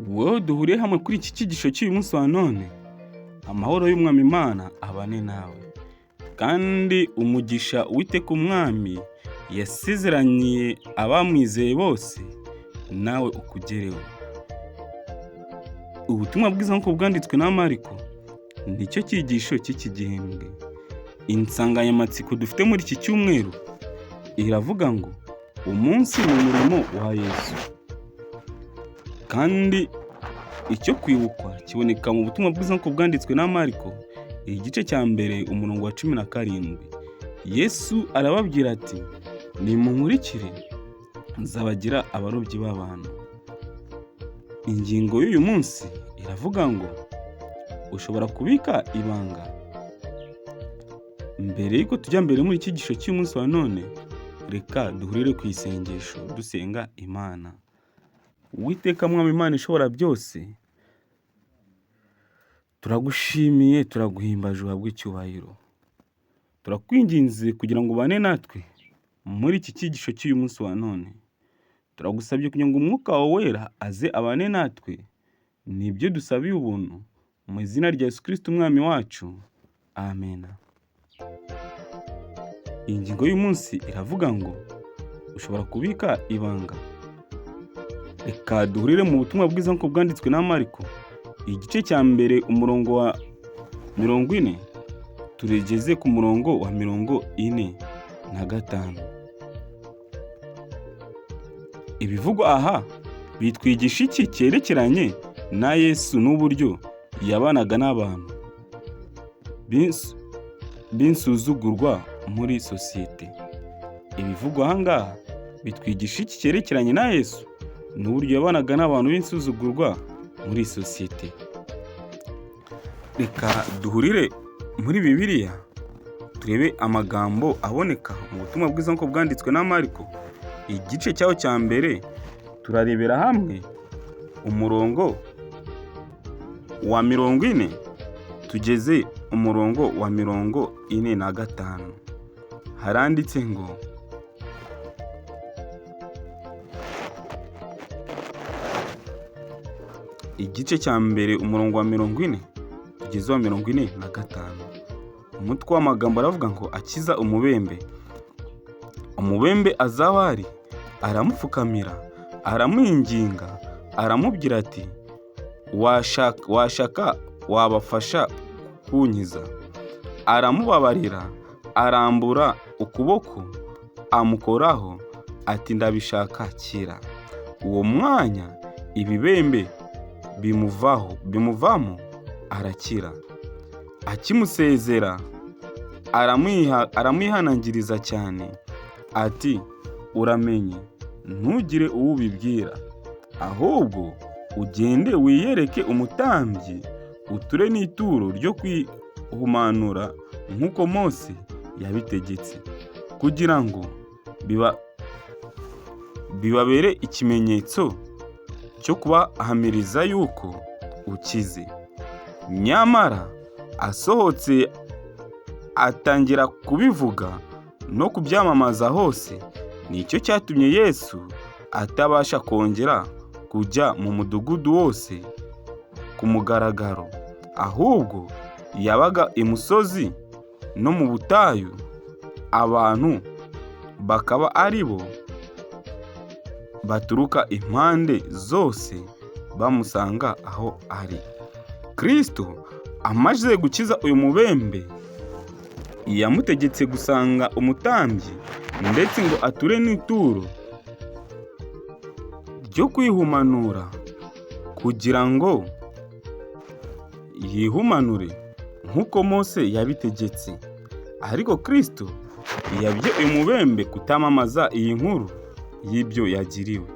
Wowe duhuriye hamwe kuri iki cyigisho cy'uyu munsi wa none, amahoro y'Umwami Imana abane nawe, kandi umugisha Uwiteka Umwami yasezeraniye abamwizeye bose nawe ukugereho. Ubutumwa bwiza nk'uko bwanditswe na Mariko nicyo cyigisho cy'iki gihembwe. Insanganyamatsiko dufite muri iki cyumweru iravuga ngo umunsi mu murimo wa Yesu. Kandi icyo kwibukwa kiboneka mu butumwa bwiza nk'uko bwanditswe na Mariko, igice cya mbere umurongo wa 17. Yesu arababwira ati nimunkurikire nzabagira abarobyi b'abantu. Ingingo y'uyu munsi iravuga ngo ushobora kubika ibanga. Mbere y'uko tujya mbere muri iki cyigisho cy'umunsi wa none, reka duhurire ku isengesho dusenga Imana. Uwiteka Mwami Imana ishobora byose, turagushimiye, turaguhimbaje, uhabwe icyubahiro. Turakwinginze kugira ngo ubane natwe muri iki cyigisho cy'uyu munsi wa none. Turagusabye kugira ngo umwuka wawe wera aze abane natwe, nibyo dusabiye ubuntu mu izina rya Yesu Kristo Umwami wacu, amen. Ingingo y'umunsi iravuga ngo ushobora kubika ibanga. Reka duhurire mu butumwa bwiza nk'uko bwanditswe na Mariko, igice cya mbere umurongo wa 40 turigeze ku murongo wa 45. Ibivugwa aha bitwigisha iki cyerekeranye na Yesu n'uburyo yabanaga n'abantu b'insuzugurwa muri sosiyete? Ibivugwa aha ngaha bitwigisha iki cyerekeranye na Yesu n'uburyo yabanaga n'abantu b'insuzugurwa muri sosiyete? Reka duhurire muri Bibiliya turebe amagambo aboneka mu butumwa bwiza nk'uko bwanditswe na Mariko, igice cyaho cya mbere, turarebera hamwe umurongo wa 40 tugeze umurongo wa 45. Haranditse ngo igice cya mbere umurongo wa 40 tugeze wa 45. Umutwe w'amagambo aravuga ngo akiza umubembe. Umubembe aza aho ari, aramupfukamira, aramwinginga, aramubwira ati washaka wabafasha kunkiza. Aramubabarira, arambura ukuboko amukoraho ati ndabishaka kira. Uwo mwanya ibibembe bimuvamo arakira. Akimusezera aramwihanangiriza cyane ati uramenye ntugire uwo ubibwira, ahubwo ugende wiyereke umutambyi uture n'ituro ryo kwihumanura nk'uko Mose yabitegetse, kugira ngo bibabere ikimenyetso cyo kubahamiriza yuko ukize. Nyamara asohotse atangira kubivuga no kubyamamaza hose. Nicyo cyatumye Yesu atabasha kongera kujya mu mudugudu wose ku mugaragaro, ahubwo yabaga imusozi no mu butayu, abantu bakaba ari bo baturuka impande zose bamusanga aho ari. Kristo amaze gukiza uyu mubembe, yamutegetse gusanga umutambyi ndetse ngo ature n'ituro ryo kwihumanura kugira ngo yihumanure nk'uko Mose yabitegetse. Ariko Kristo yabwiye uyu mubembe kutamamaza iyi nkuru y'ibyo yagiriwe.